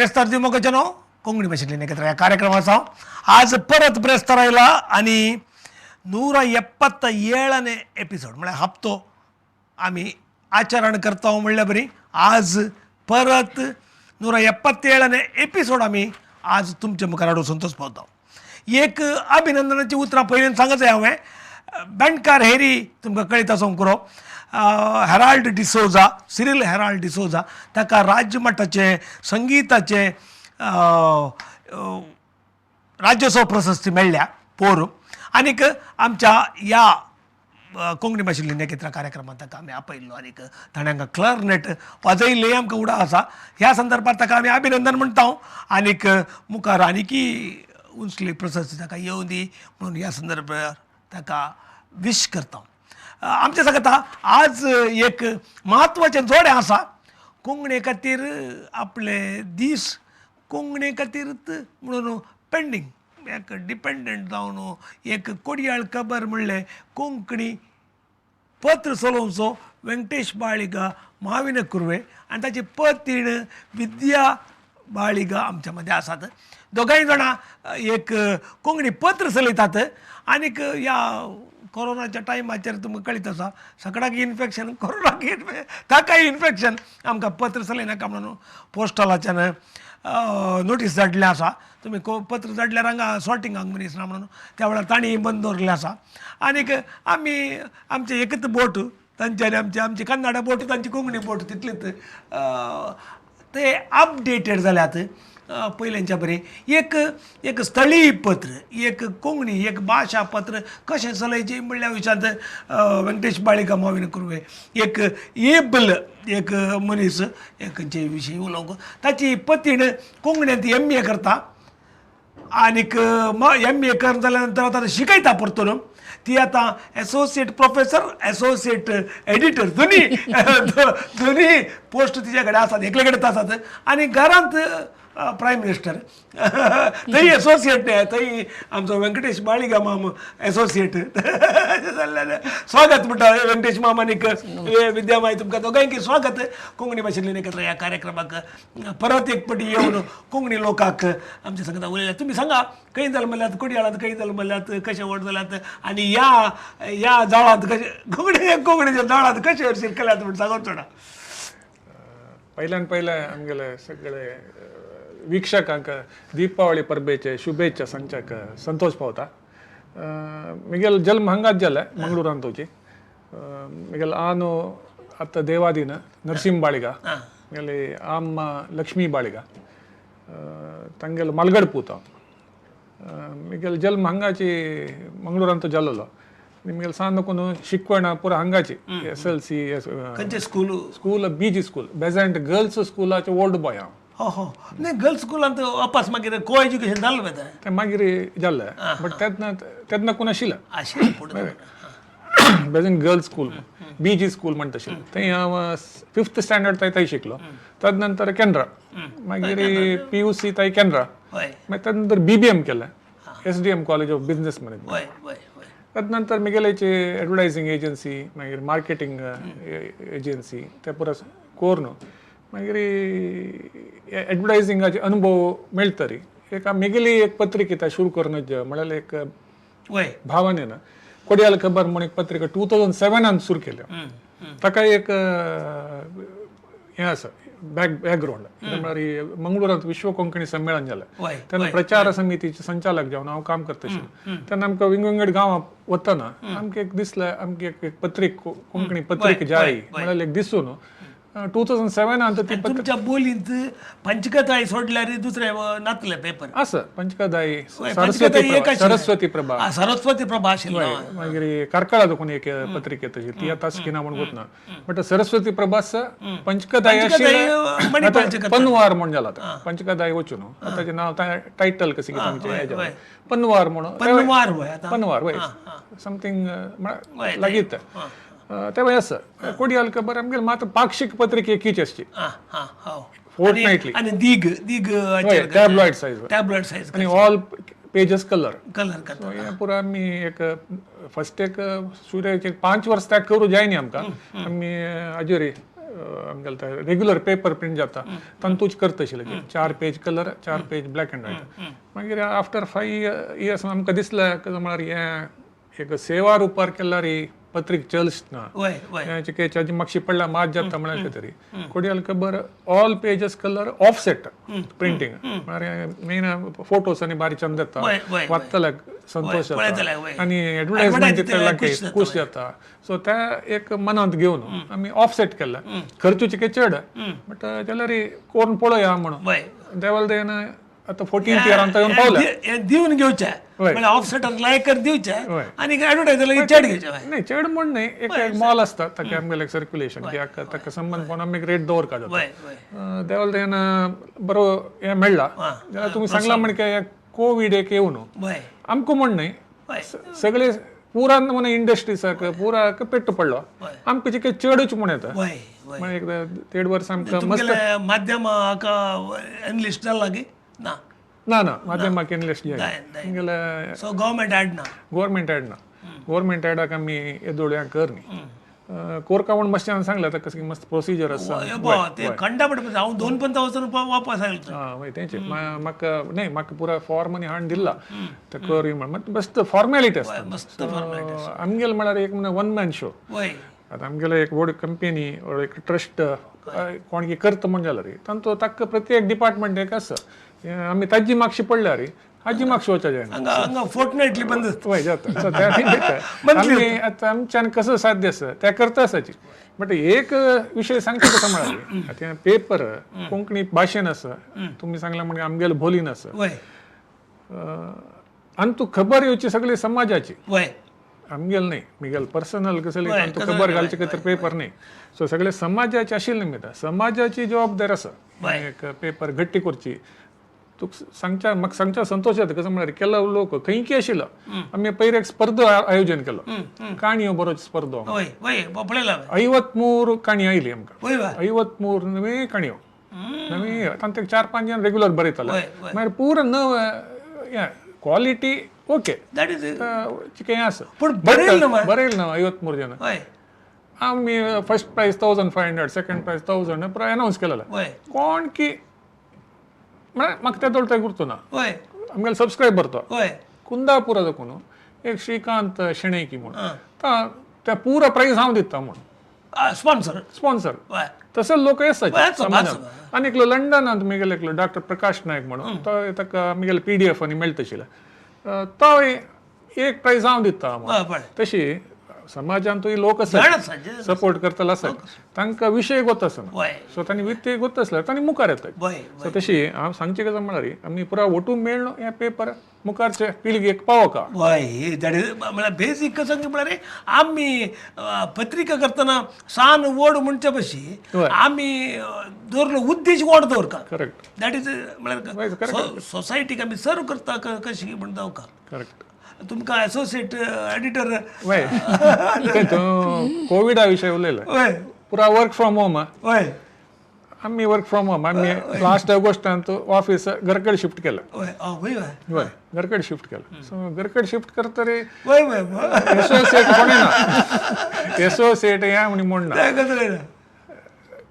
ब्रेस्तार दिवमोगाच्यानो, कोंकणी भाशेंतल्यान एकत्र ह्या कार्यक्रमाचो आज परत ब्रेस्तार आयला आनी 177ನೇ एपिसोड म्हळ्यार हप्तो आमी आचरण करता म्हणल्यार बरी. आज परत 177ನೇ एपिसोड आमी आज तुमच्या मुखार हाडून संतोष पावता. एक अभिनंदनाची उतरां पयलीं सांगत जाय हांवें. बेंडकार हेरी तुमकां कळीत आसूंक पुरो, हेराल्ड डिसोजा, सिरील हेराल्ड डिसोजा, ताका राज्य मट्टाचें संगिताचें राज्योत्सव प्रशस्ती मेळ्ळ्या पोर. आनीक आमच्या ह्या कोंकणी भाशेंतल्या एकत्र कार्यक्रमांत ताका आमी आपयल्लो आनीक ताणें हांगा क्लरनेट वाजयल्लें आमकां उडा आसा. ह्या संदर्भात ताका आमी अभिनंदन म्हणटा आनीक मुखार आनीकी उंचली प्रशस्ती ताका येवं दी म्हणून ह्या संदर्भार ताका विश करता. आमच्या सांगता आज एक म्हत्वाचें जोडें आसा कोंकणी खातीर. आपले दीस कोंकणी खातीर म्हणून पेंडींग एक डिपेंडंट जावन एक कोडयाळ खबर म्हणलें कोंकणी पत्र चलोवचो वेंकटेश बाळिगा माविन कुर्वे आनी ताची पतीण विद्या बाळिगा आमच्या मदें आसात. दोगांय जाणां एक कोंकणी पत्र चलयतात. आनीक ह्या कोरोनाच्या टायमाचेर तुमकां कळीत आसा, सगळ्याक इन्फेक्शन, कोरोनाक ताकाय इन्फेक्शन. आमकां पत्र चलयनाका म्हणून पोस्टलाच्यान नोटीस धाडलें आसा. तुमी पत्र धाडल्यार हांगा सॉर्टिंगाक मनीस ना म्हणून त्या वेळार तांणी बंद दवरलें आसा. आनीक आमी आमचें एकच बोट तांचे आनी आमची, आमची कन्नडा बोट, तांची कोंकणी बोट, तितलीच ते अपडेटेड जाल्यात पयल्यांच्या बरी. एक एक स्थळीय पत्र, एक कोंकणी एक भाशा पत्र कशें चलयचें म्हणल्या विशयांत वेंकटेश बाळिगा माविन कुर्वे एक एबल एक मनीस एक खंयचे विशयी उलोवंक. ताची पतीण कोंकणींत एम ए करता आनीक एम ए करून जाल्या नंतर आतां शिकयता परतून. ती आतां एसोसिएट प्रोफेसर, एसोसिएट एडिटर, दोन्ही दोन्ही पोस्ट तिच्या कडेन आसात, एकले कडेन आसात. आनी घरांत प्रायम मिनिस्टर थंय एसोसिएट, थंय आमचो वेंकटेश बाळिगा माम एसोसिएट जाल्ल्यान स्वागत म्हणटा वेंकटेश माम आनीक विद्या माई, तुमकां दोगांयकी स्वागत कोंकणी भाशेंतल्यान एकत्र ह्या कार्यक्रमाक. परत एक पटी येवन कोंकणी लोकांक आमच्या सांगता उलयल्या. तुमी सांगा, खंय जल्मल्यात, कोडयाळांत खंय जल्मल्यात, कशें व्हड जाल्यात आनी ह्या ह्या जाळांत कशें कोंकणी कोंकणीच्या जाळांत कशें शिरकल्यात म्हण सांगून सोडा. पयल्यान पयलें आमगेले सगळे वीक्षकांक दीपावळी परबेचे शुभेच्छा सांगच्याक संतोष पावता. मिगेल जल्म हांगाच जाले, मंगळूरांत तुजी. मिगेल आनो आतां देवादीन नरसिंह बाळिगा, मिगेले आम्मा लक्ष्मी बाळिगा, तांगेलो मालगड पूत हांव. मिगेल जल्म हांगाची मंगळूरांत जाल्लो. मिगेल सान कोण शिकवण पुरा हांगाची, एस एल सी. खंयचें school? School B G school, Besant girls स्कुलाचे ओल्ड बॉय हांव. हो हो, न्ही, गर्ल्स स्कुलांत वापस मागीर को एज्युकेशन जालें तें? तें मागीर जालें, बट तेन्ना तेन्ना कोण आशिल्लें. आशिल्लें फुडें. Besant girls school, B G school म्हणटा आशिल्लें, थंय हांव फिफ्थ स्टँडर्ड थंय थंय शिकलो. तद नंतर केनरा, मागीर पीयूसी थंय केनरा. मागीर तद नंतर बीबीएम केलें, SDM college of business management. वय वय वय तद नंतर मिगेलेची एडवर्टायझिंग एजन्सी, मागीर मार्केटिंग एजन्सी, ते पुरा करून मागीर एडवर्टायझिंगाचे अनुभव मेळटरी एक मिगेली एक पत्रिका सुरू करून म्हळ्यार एक भावनेन कोडियाल खबर म्हूण एक पत्रिका 2007आन सुरू केल्या. ताका एक हें आसा बॅकग्रावंड, म्हळ्यार मंगळुरांत विश्व कोंकणी संमेलन जालें तेन्ना प्रचार समितीचे संचालक जावन हांव काम करता आशिल्लें. तेन्ना आमकां विंगड विंगड गांवां वतना आमकां एक दिसलें, आमकां एक एक पत्रिक, कोंकणी पत्रिका जाय म्हळ्यार एक दिसून 2007आन ती तुमच्या बोलींत पंचकथाय सोडल्यार दुसरे नातले पेपर. आसा, पंचकथाय, पंचकथाय सरस्वती एक प्रभा. आशिल्लें. सरस्वती प्रभा. सरस्वती प्रभा आशिल्लो. मागीर कार्कळा कोण एक पत्रिका येता, ती आतां किना म्हूण गोत ना, बट सरस्वती प्रभा आसा, पंचकथाय पंचकथाय, आशिल्लें. मणिपालचे. पनवार म्हूण जाला आतां. पंचकथाय वचून आतांचें नांव टायटल कशें कितें आमचें हें जालें, पनवार म्हणून. पनवार वय आतां. पनवार वय, समथींग लागीत तें आसा. कोडियाल खबर आमगेले मात्र पाक्षिक पत्रिका एकीच आसची. आं आं हो. फोर्टनाइटली. आनी दीग दीग. Tabloid size. Tabloid size. आनी ऑल पेजेस कलर. कलर करता. हें पुरा आमी एक फर्स्ट एक सुर्याचे 5 वर्स त्या करूं जायनी आमकां. आमी हाजेर आमगेले रेग्युलर पेपर प्रिंट जाता तांतूच करता आशिल्ले, 4 page colour, 4 page black and white. मागीर आफ्टर 5 इयर्स आमकां दिसलें कसं म्हळ्यार हें एक सेवा रुपार केल्यार पत्रिका चलच ना, चिके मातशी पडल्या मात जाता म्हळ्यार कितें तरी कोडियल खबर all pages colour offset printing म्हळ्यार मेन फोटोस आनी बारीक चंद येता, वाचतल्याक संतोश जाता आनी एडवर्टायजमेंट दितल्याक खूश जाता. सो त्या एक मनांत घेवन आमी ऑफसेट केला. खर्चू चिके चड बट जाल्यार कोण पळोवया म्हणून देवाल दयेन आतां 14th year आमकां येवन पावल्या. दिवन घेवचें म्हळ्यार ऑफसेटाक लायक दिवचें आनी एडवर्टायजराक चड घेवचें. नाही चड म्हण न्ही, एक मॉल आसता ताका आमगेलें सर्क्युलेशन कित्याक ताका संबंद पळोवन आमी रेट दवरका जाता. देवाल दयेन बरो हें मेळ्ळा. जाल्यार तुमी सांगलां म्हण की कोवीड एक येवन आमकां म्हण न्ही सगळे पुरान म्हण इंडस्ट्रीसाक पुराक पेट्ट पडलो, आमकां चिके चडूच म्हण येता. मागीर एक 1.5 वर्स आमकां मस्त माध्यमाक एनलिस्ट जाला की ना? ना ना, माध्यमाक एनलिस्ट जायना. सो गव्हर्मेंट ॲड ना? गव्हर्मेंट ॲड ना. गव्हर्मेंट ॲडाक आमी येदोळ हें कर न्ही कोरका म्हण मातशें सांगलें आतां कसली मस्त प्रोसिजर आसा ते खंडा पडटा. हांव 2 पंता वचून वापस आयलो. आं वय तेंच म्हाका न्ही म्हाका पुरा फॉर्म आनी हाडून दिला ते कर म्हण, मस्त फॉर्मेलिटी आसता. मस्त फॉर्मेलिटी. आमगेले म्हळ्यार एक वन मॅन शो. आतां आमगेले एक व्हड कंपनी एक ट्रस्ट कोण कितें करता म्हण जाल्यार तांचो ताका प्रत्येक डिपार्टमेंट एक आसा. आमी ताजी मागशी पडल्यार हाजी मागशी वचपाक जायना, फोर्टनायटली बंद वय जाता. सो त्या आमी आतां आमच्यान कसो साध्य आसा त्या करता आसाची. बट एक विशय सांगता कसो म्हळ्यार आतां पेपर कोंकणी भाशेन आसा, तुमी सांगला म्हणजे आमगेले बोलीन आसा आनी तूं खबर येवची सगळी समाजाची, आमगेल न्ही मिगेल पर्सनल कसली तांतू खबर घालचे खातीर पेपर न्ही. सो सगळे समाजाचे आशिल्ले निमित्त समाजाची जबाबदारी आसा एक पेपर घट्टी करची. तुका सांगच्या म्हाका सांगच्या संतोश जाता कसं म्हळ्यार केला लोक खंय की आशिल्लो आमी पयर एक स्पर्धा आयोजन केलो, काणयो बरोवची स्पर्धा. 53 काणी आयली आमकां, 53 नवे काणयो नवी तांचे 4-5 जण रेग्युलर बरयताले. मागीर पुरो नव क्वॉलिटी ओके चिकें आसा पूण बरयल बरयल ना 53 जण. आमी फर्स्ट प्रायज 1500, सेकंड प्रायज 1000 पुरो अनावन्स केलेलो. कोण की म्हळ्यार म्हाका ते दोळते गुर्तो ना, आमगेले सबस्क्रायबर तो कुंदापुरा दाखोवन एक श्रीकांत शेणैकी म्हूण त्या पुरो प्रायज हांव दिता म्हूण स्पॉन्सर स्पॉन्सर तसो लोक आसात समाजान. आनी एकलो लंडनांत मिगेले एकलो डॉक्टर प्रकाश नायक म्हणून तो ताका मिगेले PDF आनी मेळटा आशिल्लें, तो एक प्रायज हांव दिता. तशी समाजांतूय लोक आसात सपोर्ट करतले आसात, तांकां विशय गोत आसना, सो तांणी वित्तीय गोत आसल्यार तांणी मुखार येतात. सो तशी हांव सांगचें कशें म्हळ्यार आमी पुरा वटून मेळ्ळो हें पेपर मुखारचे पिळगेक पावोका. हय, म्हळ्यार बेसीक कसं म्हळ्यार आमी पत्रिका करतना सान व्हड म्हणचे पशी आमी दवरलो उद्देश व्हड दवरका. करेक्ट, that is म्हळ्यार सोसायटीक आमी सर्व करता कशी म्हण दवरका. करेक्ट. तुमकां एसोसिएट एडिटर वय कोविडा विशय उलयले, पुरा वर्क फ्रॉम होम. वय, आमी वर्क फ्रॉम होम आमी लास्ट ऑगस्टांत ऑफिस घरकडे शिफ्ट केलं. वय, घरकडे शिफ्ट केलं. सो घरकडे शिफ्ट करतरी एसोसिएट कोणी ना, एसोसिएट हें म्हण म्हणना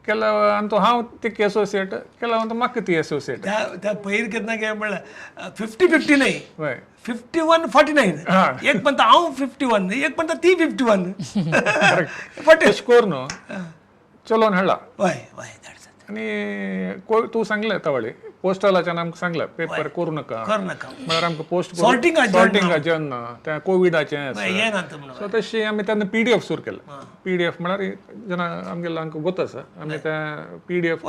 केला आनी तो हांव तिक एसोसिएट केला म्हाका ती एसोसिएट. त्या पयर केन्ना काय म्हणल्यार 50-50 न्ही, वय 51-49. एक म्हणटा हांव 51, एक म्हणटा ती 51. तशें करून चलोवन हाडला. वय वय, आनी तूं सांगलें तवळे पोस्टलाच्यान आमकां सांगलें पेपर करूं नाका, म्हळ्यार आमकां पोस्ट सॉर्टिंगाचें ना, त्या कोविडाचें. सो तशें आमी तेन्ना PDF सुरू केलें. PDF म्हळ्यार जेन्ना आमगेले आमकां गोत आसा आमी त्या PDF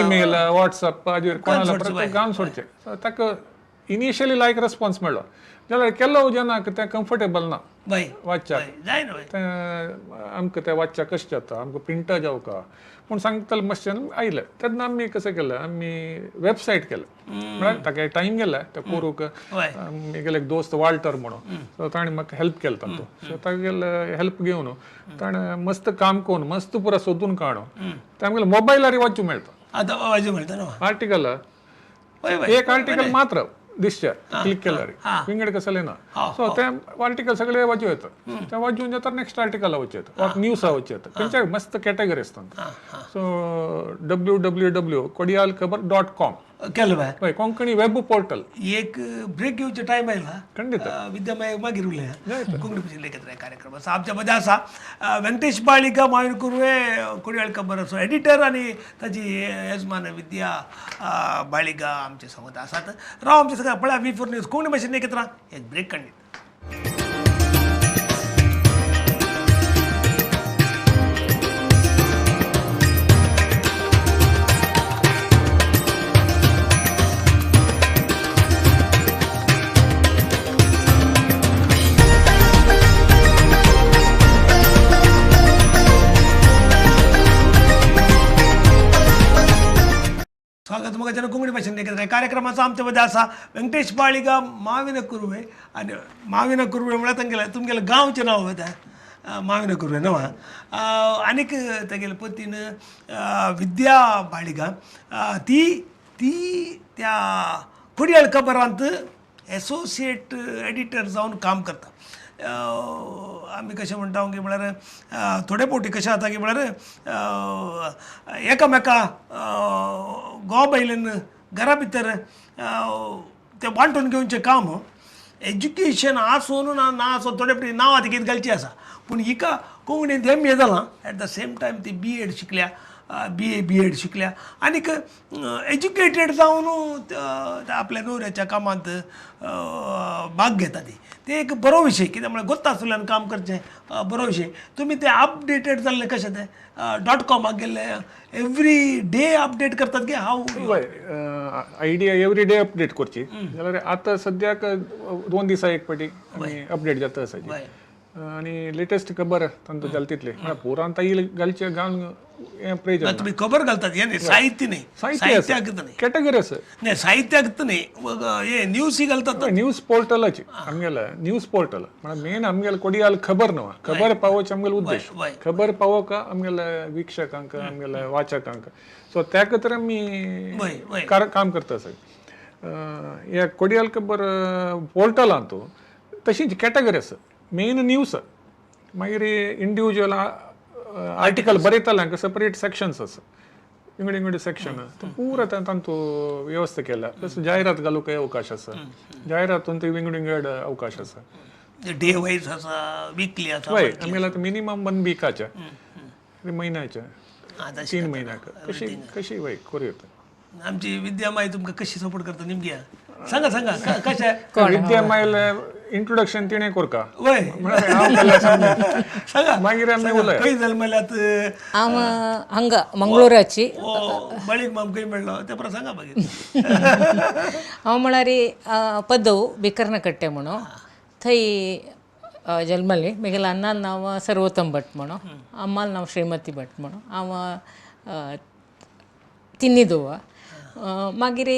email WhatsApp हाजेर कोणाला परत गावन सोडचें. सो ताका इनिशियली लायक रिस्पॉन्स मेळ्ळो जाल्यार केलो जेन्ना तें कम्फर्टेबल ना वाचच्याक, तें आमकां तें वाचच्याक कशें जाता, आमकां प्रिंटा जावका पूण सांगतले मातशें आयलें. तेन्ना आमी कशें केलें, आमी वेबसायट केलें. म्हळ्यार ताका टायम गेला तें करूंक. म्हगेलो एक दोस्त वाल्टर म्हणून, सो ताणें म्हाका हेल्प केलें तातूंत. सो तागेले हेल्प घेवन ताणें मस्त काम करून मस्त पुरा सोदून काडून तें आमगेले मोबायलार वाचूंक मेळटा आतां वाचूंक मेळटा आर्टिकल. एक आर्टिकल मात्र दिसचे क्लिक केल्यार विंगड कसले ना. सो ते आर्टिकल सगळे वाचू येता, ते वाचून जाता नेक्स्ट आर्टिकल वचू येता वा न्यूज वचू येता. खंयच्या मस्त कॅटेगरी आसता. सो www.kodiyalkhabar.com केलं बाय. हय, कोंकणी वेब पोर्टल. एक ब्रेक घेवचे टायम आयला. खंडित विद्यामय मागीर उलया कोंकणी भाशेन लेखित कार्यक्रम आसा. आमच्या मदें आसा वेंकटेश बाळिगा माविन कुर्वे, कोडियाळ खबराचो एडिटर, आनी ताची येजमान विद्या बाळिगा आमचे सांगत आसात. राव आमचे सगळ्या पळया V4 news Konkani भाशेन लेखित. एक ब्रेक खंडीत. स्वागत मग जन कोंकणी भाशेन लेखित कार्यक्रमाचो आमच्या मध्ये आसा वेंकटेश बाळिगा माविन कुर्वे. आनी माविन कुर्वे म्हळ्यार तांगेलें तुमगेलें गांवचें नांव वता माविन कुर्वे न्हू. आनीक तागेले पतीन विद्या बाळिगा, ती ती त्या कोडियाळ खबरांत एसोसिएट एडिटर जावन काम करता. आमी कशें म्हणटा की म्हळ्यार थोडे फावटी कशें जाता की म्हळ्यार एकामेका घोव बायलेन घरा भितर तें वांटून घेवचें काम एज्युकेशन आसून ना ना आसून थोडे फावटी नांव आतां कितें घालचीं आसा, पूण हिका कोंकणींत एम ए जालां, एट the same time ती बी एड शिकल्या, बी ए बी एड शिकल्या, आनीक एज्युकेटेड जावन आपल्या न्हवऱ्याच्या कामांत भाग घेता. ती ते एक बरो विशय, कित्याक म्हळ्यार गोत्ता आसल्यान काम करचें बरो विशय. तुमी ते अपडेटेड जाल्ले कशें ते डॉट कॉमाक गेल्ले एवरी डे अपडेट करतात की हांव? हय, आयडिया एवरी डे अपडेट करची जाल्यार आतां सद्याक 2 दिसा एक फावटी आमी अपडेट जाता आसा. आनी लेटेस्ट खबर तांतू जाल तितले पुरान येईल घालचे घालून हें प्रयोजन. तुमी खबर घालतात हें न्ही, साहित्य न्ही, साहित्याक न्ही, कॅटेगरी आसा न्ही, साहित्याक न्ही, हे न्यूज घालतात. न्यूज पोर्टलाची आमगेले न्यूज पोर्टल म्हळ्यार मेन आमगेले कोडियाल खबर न्हू, खबर पावोवचें आमगेलो उद्देश, खबर पावोवका आमगेले वीक्षकांक, आमगेले वाचकांक. सो त्या खातीर आमी काम करता आसा. ह्या कोडियाल खबर पोर्टलांत तशीच कॅटेगरी आसा, मेन न्यूज, मागीर इंडिविज्युअल आर्टिकल बरयतल्यांक सेपरेट सेक्शन्स आसा, विंगड विंगड सेक्शन पुरा तांतू व्यवस्था केल्या. प्लस जायरात घालूंकय अवकाश आसा, जायरातून ते विंगड विंगड अवकाश आसा, डे वायज आसा, विकली आसा. हय, आमगेले आतां मिनिमम 1 विकाच्या, म्हयन्याच्या, 3 म्हयन्याक कशी कशी वय करूं येता. आमची विद्या माई तुमकां कशी सपोर्ट करता नेमकी सांगा सांगा कशें? विद्या मायल इंट्रोडक्शन तिणें करका. वय सांगा मागीर आमी उलय. खंय जल्मल्यात? हांव हांगा मंगळुराची. बळीक माम खंय मेळ्ळो तें परत सांगा मागीर. हांव म्हळ्यार पदव बिकर्णकट्टे म्हणून थंय जल्मली. म्हगेल्या अण्णान नांव सर्वोत्तम भट म्हणून, अम्माल नांव श्रीमती भट म्हणून. हांव तिन्ही धुवा. मागीर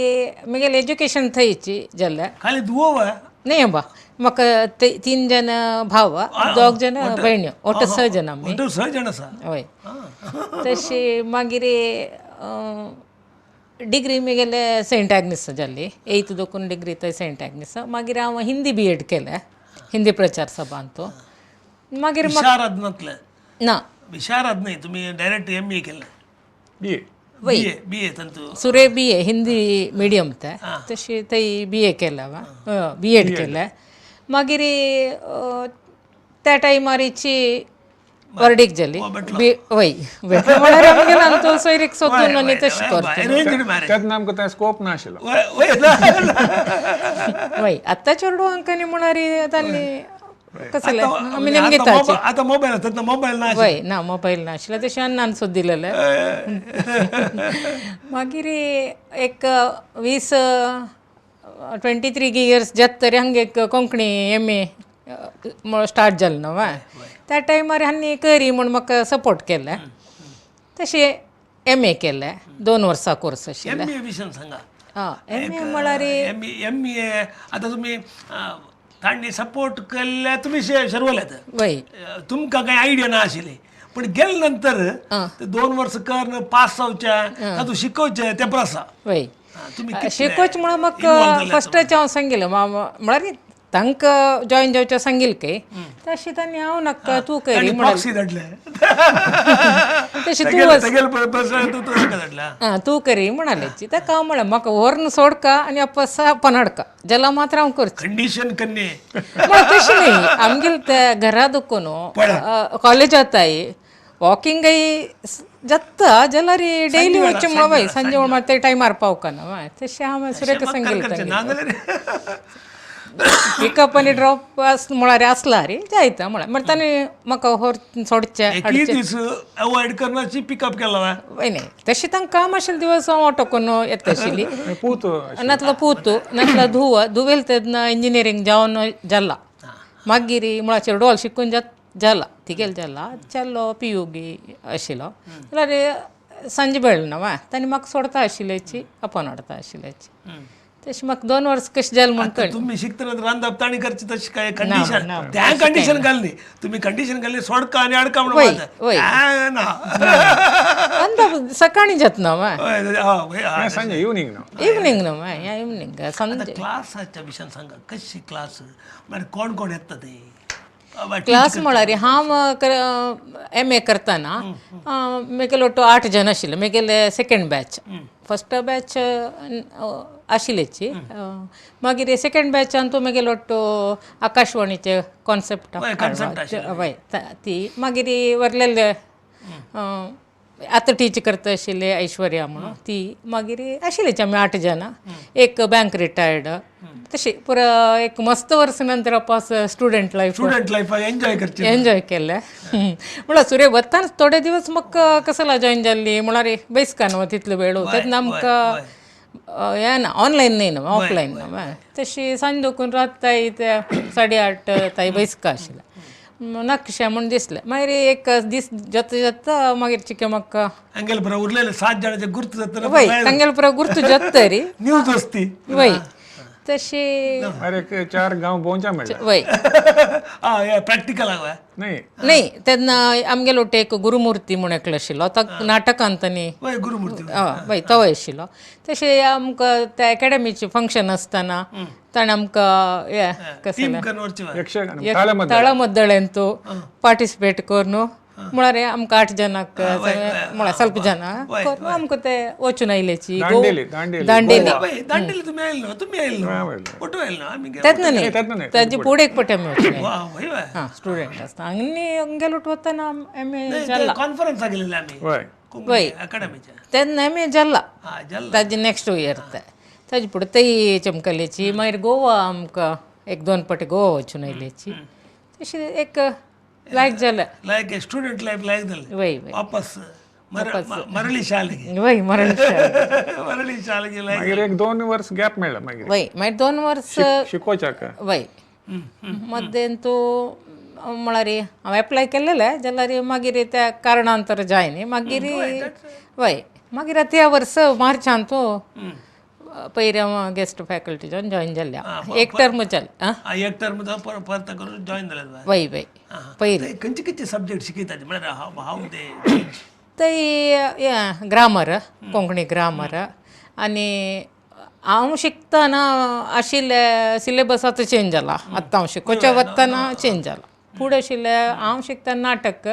म्हगेलें एज्युकेशन थंयची जालें. खाली धुवो न्ही बा, म्हाका 3 जण भाव, 2 जण भयण्यो, ಒಟ್ಟು 6 जण आमी. 6 जण आसा. हय, तशी मागीर डिग्री म्हगेले सेंट आग्नेस जाली, 8th दोकून डिग्री थंय सेंट आग्नेस. मागीर हांव हिंदी बी एड केलें, हिंदी प्रचार सभांत. मागीर विशारद नातलें ना, विशारद न्ही, तुमी डायरेक्ट एम ए केलें? बी ए बी ए तांतू सुरे बी ए हिंदी मिडियम ते, तशी थंय बी ए केलें, बी एड केलें. मागीर त्या टायमारीची वर्डीक जाली. वय म्हळ्यार आमगेले आमचो सोयरीक सोदून आनी तशें करता. तेन्ना आमकां तें स्कोप नाशिल्लो. वय आतां चेडवांक आनी म्हळ्यार तांणी कसलें आमी नेमके आतां मोबायल आसतात ना, मोबायल ना. वय ना, मोबायल नाशिल्लो, तशें अन्नान सोद दिलेलें. मागीर एक 23 इयर्स जात तरी हांगे एक कोंकणी एम ए स्टार्ट जालें न्हू. त्या टायमार हांणी करी म्हूण म्हाका सपोर्ट केलें, तशें एम ए केलें, 2 वर्सां कोर्स आशिल्लें. एम ए विशयान सांगा. एम ए म्हळ्यार एम ए आतां तुमी तांणी सपोर्ट केल्ल्या तुमी शरवल्यात. वय तुमकां कांय आयडिया ना आशिल्ली, पण गेले नंतर 2 वर्सां कर पास जावचें, तातूंत शिकोवचें तें बरें आसा. वय तुमी शिकोच म्हणून म्हाका फस्टाचें हांव सांगिल्लें म्हळ्यार तांकां जॉयन जावचें सांगिल्लें काय तशें तांणी हांव नाका तूं करी म्हणलें तशें तूं तूं करी म्हणालेची ताका हांव म्हळें म्हाका व्हरून सोडका आनी आपण हाडका जाल्यार मात्र हांव करचें कंडिशन कन्ये म्हळ्यार तशें न्ही आमगेले ते घरा दुखून कॉलेजाताय वॉकिंगय जाता जाल्यार डेली वचचें म्हणून वय सांजे वेळ मात ते टायमार पावकना तशें हांव सुरेखा सांगिल्लें पिकअप आनी ड्रॉप म्हळ्यार आसला रे जायता म्हळ्यार म्हळ्यार ताणें म्हाका व्हर सोडचें एकूय दीस अवॉयड करण्याची पिकअप केला वय न्ही तशें तांकां काम आशिल्ले दिवस हांव ऑटो करून येता आशिल्ली पूत नातलो पूत नातलो धुव धुवेल तेन्ना इंजिनियरींग जावन जाला मागीर म्हळ्यार चेडवाल शिकून जाला तिगेल जाला चेडो पी यू बी आशिल्लो जाल्यार सांजे वेळ ना वा ताणें म्हाका सोडता आशिल्ल्याची आपण हाडता आशिल्ल्याची तशें म्हाका 2 वर्स कशें जालें म्हण कळ्ळें. तुम्ही शिकतना रांदप ताणी करची तशी काय कंडिशन त्या कंडिशन घालली तुम्ही कंडिशन घालली सोडका आणि अडका म्हणून ना रांदप सकाळी जात ना वा सांजे इवनींग ना इवनींग ना वा ह्या इवनींग सांजे क्लासाच्या विशयान सांगा कशी क्लास म्हणजे कोण कोण येता ते क्लास म्हळ्यार हांव एम ए करतना मेगेले ಒಟ್ಟು 8 ಜನ आशिल्ले मेगेले सेकंड बॅच फस्ट बॅच आशिल्लेची मागीर सेकंड बॅचान तो मेगेले ಒಟ್ಟು आकाशवाणीचे कॉन्सेप्ट वय ती मागीर वरलेले आतां टीच करता आशिल्ले ऐश्वर्या म्हणून ती मागीर आशिल्लेची आमी 8 जाणां एक बँक रिटायर्ड तशें पुरा एक मस्त वर्स नंतर पास स्टुडंट लायफ एन्जॉय करचे एन्जॉय केलें म्हळ्यार सुरे वताना थोडे दिवस म्हाका कसला जॉयन जाल्ली म्हळ्यार बैसका न्हू तितलो वेळ तेन्ना आमकां हें ना ऑनलायन न्ही न्हू ऑफलायन न्हू तशी सांज दोकून रात ते 8:30 ताई बैसका आशिल्लें नकशें म्हूण दिसलें मागीर एक दीस जाता जाता मागीर चिके म्हाका हांगेले पुरा उरलेले 7 जाणांचे गुर्त जाता वय तांगेले पुरा गुर्त जाता रे न्यूज वस्ती वय तशी एक 4 गांव भोंवच्या मेळ्ळे वय प्रॅक्टिकल न्ही न्ही तेन्ना आमगेलो ಒಟ್ಟು एक गुरुमूर्ती म्हूण एकलो आशिल्लो तो नाटकांत तांणी वय गुरुमूर्ती वय तोय आशिल्लो तशें आमकां त्या एकेडमीचें फंक्शन आसतना ताणें आमकां हें कसलें ताळमद्दळेंतू पार्टिसिपेट करून म्हळ्यार आमकां 8 जाणांक म्हळ्यार ಸ್ವಲ್ಪ ಜನ करून आमकां ते वचून आयल्याची दांडेली दांडेली तुमी आयलो तुमी आयलो ಒಟ್ಟು आयलो आमी तेन्ना न्ही ताजे फुडें एक पटी आमी वचून आयले हां स्टुडंट आसता आनी हांगेलो वतना एम ए जाला कॉन्फरन्स गेलेले आमी वय अकॅडमीच्या तेन्ना एम ए जाला ताजे नेक्स्ट इयर ते ताजे फुडें तय चमकलेची मागीर गोवा आमकां 1-2 पटी गोवा वचून आयल्याची तशें एक लायक जालें लायक स्टुडंट लायफ लायक जालें वय वय वापस मरळी शालेगे वय मरळी शालेगे मरळी शालेगे लायक मागीर 1-2 वर्स गॅप मेळ्ळा मागीर वय मागीर 2 वर्स शिकोवच्याक वय मद्देंतू म्हळ्यार हांव एप्लाय केल्लेलें जाल्यार मागीर त्या कारणांतर जायनी मागीर वय मागीर आतां ह्या वर्स मार्चांतू पयर हांव गेस्ट फॅकल्टी जावन जॉयन जाल्लें एक टर्म जालें एक टर्म परत करून जॉयन जालें वय वय पयर खंयचे खंयचे सब्जेक्ट शिकयतात म्हळ्यार हांव ते थंय ग्रामर कोंकणी ग्रामर आनी हांव शिकतना आशिल्ले सिलेबस आतां चेंज जाला आतां हांव शिकोवच्या वतना चेंज जाला फुडें आशिल्लें हांव शिकतना नाटक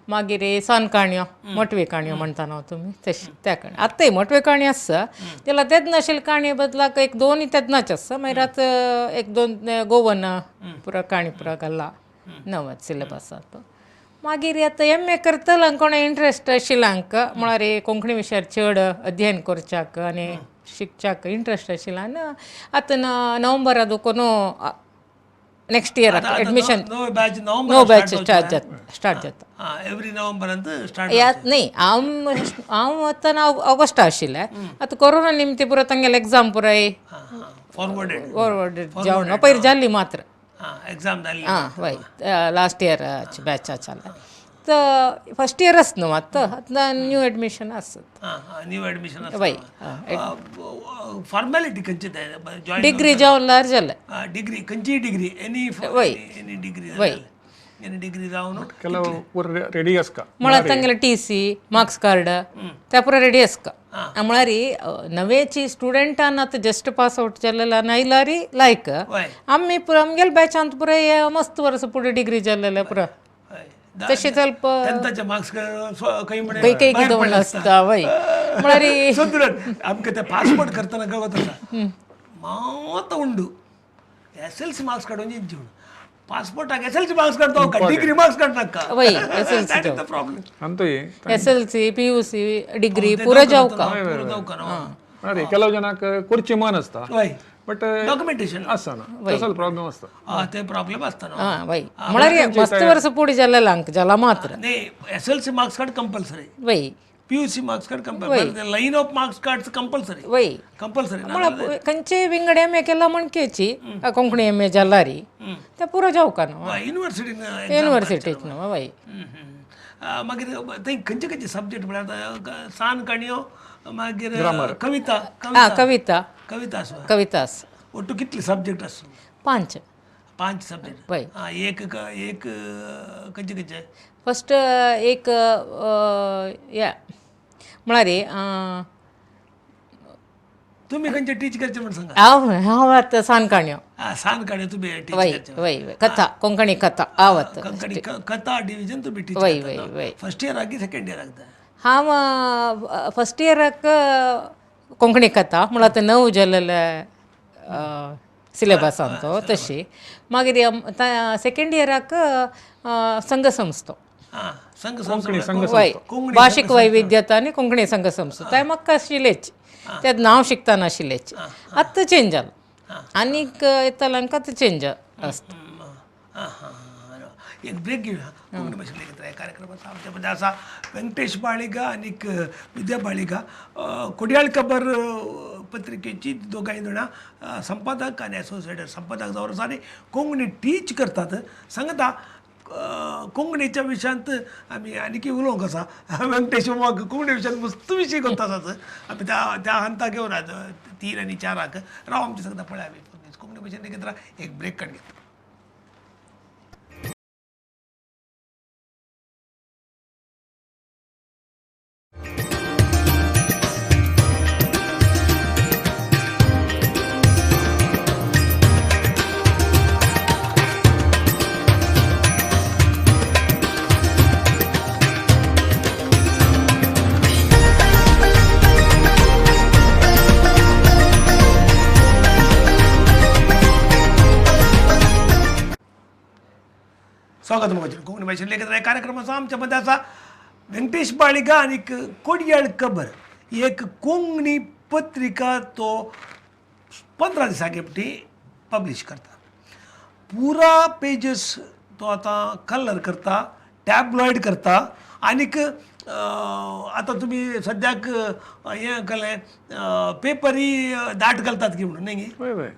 मागीर सान काणयो मोटवी काणयो म्हणटा न्हू तुमी तशें त्या काणी आतांय मोटव्यो काणी आसा जाल्यार तेन्ना आशिल्ले काणये बदलाक 1-2 तेन्नाच आसा मागीर आतां 1-2 गोवन पुरा काणी पुरा घाला नवोच सिलेबसांत मागीर आतां एम ए करतलो कोणा इंट्रस्ट आशिल्ल्यांक म्हळ्यार कोंकणी विशयार चड अध्ययन करच्याक आनी शिकच्याक इंट्रस्ट आशिल्ल्यान आतां नोव्हेंबरा देखून नेक्स्ट इयर एडमिशन नवो बॅच स्टार्ट जाता स्टार्ट जाता एवरी नोव्हेंबरांत स्टार्ट न्ही हांव हांव वतना ऑगस्टा आशिल्लें आतां कोरोना निमती पुरो तांगेले एग्जाम पुराय फॉरवर्डेड फॉरवर्डेड जावन पयर जाल्ली मात्र एग्जाम जाल्ली हां वय लास्ट इयर बॅच आसले तर फस्ट इयर आस न्हू आतां आतां न्यू एडमिशन आसत न्यू एडमिशन वय फॉर्मेलिटी खंयची डिग्री जावन जालें डिग्री खंयची डिग्री एनी वय एनी डिग्री वय आनी डिग्री जावन ಕೆಲವು ಪೂರ ರೆಡಿ आसका. म्हळ्यार तांगेले टी सी मार्क्स कार्ड ते पुरा रेडी आसका. म्हळ्यार नवेची स्टुडंटान आतां जस्ट पास आउट जाल्लेला नायलारी लायक वय आमी पुरा आमगेले बॅचांत पुराय मस्त वर्स फुडें डिग्री जाल्लेले पुरा हय. तशें चलप तेंचे मार्क्स खंय म्हणे काही काही भायर कितें पडले आसता वय म्हळ्यार सोदून आमकां ते पासपोर्ट करतना गवत आसा मात उंडू एस एल सी मार्क्स काडून जिवन पासपोर्टाक एस एल सी मार्क्स काडतो डिग्री मार्क्स काडनाका. वय S L C that is the problem. ಅಂತೂ S L C P U C degree पुरा जावका. ಅದೇ ಕೆಲವು ಜನಕ್ಕೆ ಕುರ್ಚಿ ಮನ್ आसता वय बट डॉक्युमेंटेशन आसना तसो प्रॉब्लेम आसता. ते प्रॉब्लेम आसता न्हू. आं वय म्हळ्यार मस्त वर्स फुडें जाल्लें आमकां जाला मात्र. न्ही S L C marks card compulsory, वय P U C marks card compulsory, line of marks card compulsory वय कंपल्सरी. म्हळ्यार खंयचेय विंगड एम ए केला म्हणकेची कोंकणी एम ए जालारी ते पुरो जावका न्हू युनिवर्सिटीन युनिवर्सिटीत न्हू वय. मागीर थंय खंयचे खंयचे सब्जेक्ट म्हळ्यार सान काणयो, मागीर कविता. आं कविता कविता आसा. कविता आसा. ಒಟ್ಟು कितले सब्जेक्ट आसा? 5. 5 सब्जेक्ट. वय. आं एक एक खंयचे खंयचे? फस्ट एक या म्हळ्यार तुमी खंयचे टीच करचे म्हण सांगा. हांव हांव आतां सान काणयो. आं सान काणयो तुमी टीच वय करचे. वय वय कथा कोंकणी कथा आवत. कोंकणी कथा डिविजन तुमी टीच वय करता. वय वय. फर्स्ट इयराक की सेकंड इयराक? हांव फस्ट इयराक कोंकणी कथा म्हळ्यार आतां नव जाल्लेले सिलेबसान तो तशी. मागीर सेकंड इयराक संघ संस्थो. आं संघ संस्था. वय भाशीक वैविध्यता आनी कोंकणी संघ संस्था ते म्हाका आशिल्लेच ते नांव शिकतना आशिल्लेच. आतां चेंज जालो आनीक येताले आमकां आतां चेंज आसता. आं हां एक ब्रेक घेवया. कोंकणी भाशेन लेगीत ह्या कार्यक्रमाचा आमच्यामध्ये असा व्यंकटेश बाळिगा आनी विद्या बाळिगा कोडियाळ खबर पत्रिकेची दोगांय जाणां संपादक आनी असोसिएटेड संपादक जावन आसा आनी कोंकणी टीच करतात. सांगता कोंकणीच्या विशयांत आमी आनीकय उलोवंक आसा. व्यंकटेश मामाक कोंकणी विशयांत मस्त विशय गोत आसात. आमी त्या त्या हंता घेवन 3 आनी 4 राव आमचे सांगता पळय आमी कोंकणी भाशेन लेगीत एक ब्रेक काड घेता. स्वागत मोगाचे कोंकणी भाशेन लेगीत ह्या कार्यक्रमाचो आमच्या मध्ये आसा व्यंकटेश बाळिगा आनी कोडियाळ खबर एक कोंकणी पत्रिका तो 15 दिसांक एकटी पब्लिश करता. पुरा पेजेस तो आतां कलर करता, टॅबलॉयड करता आनीक आतां तुमी सद्याक हें केलें पेपरी दाट घालतात की म्हणून न्ही गी?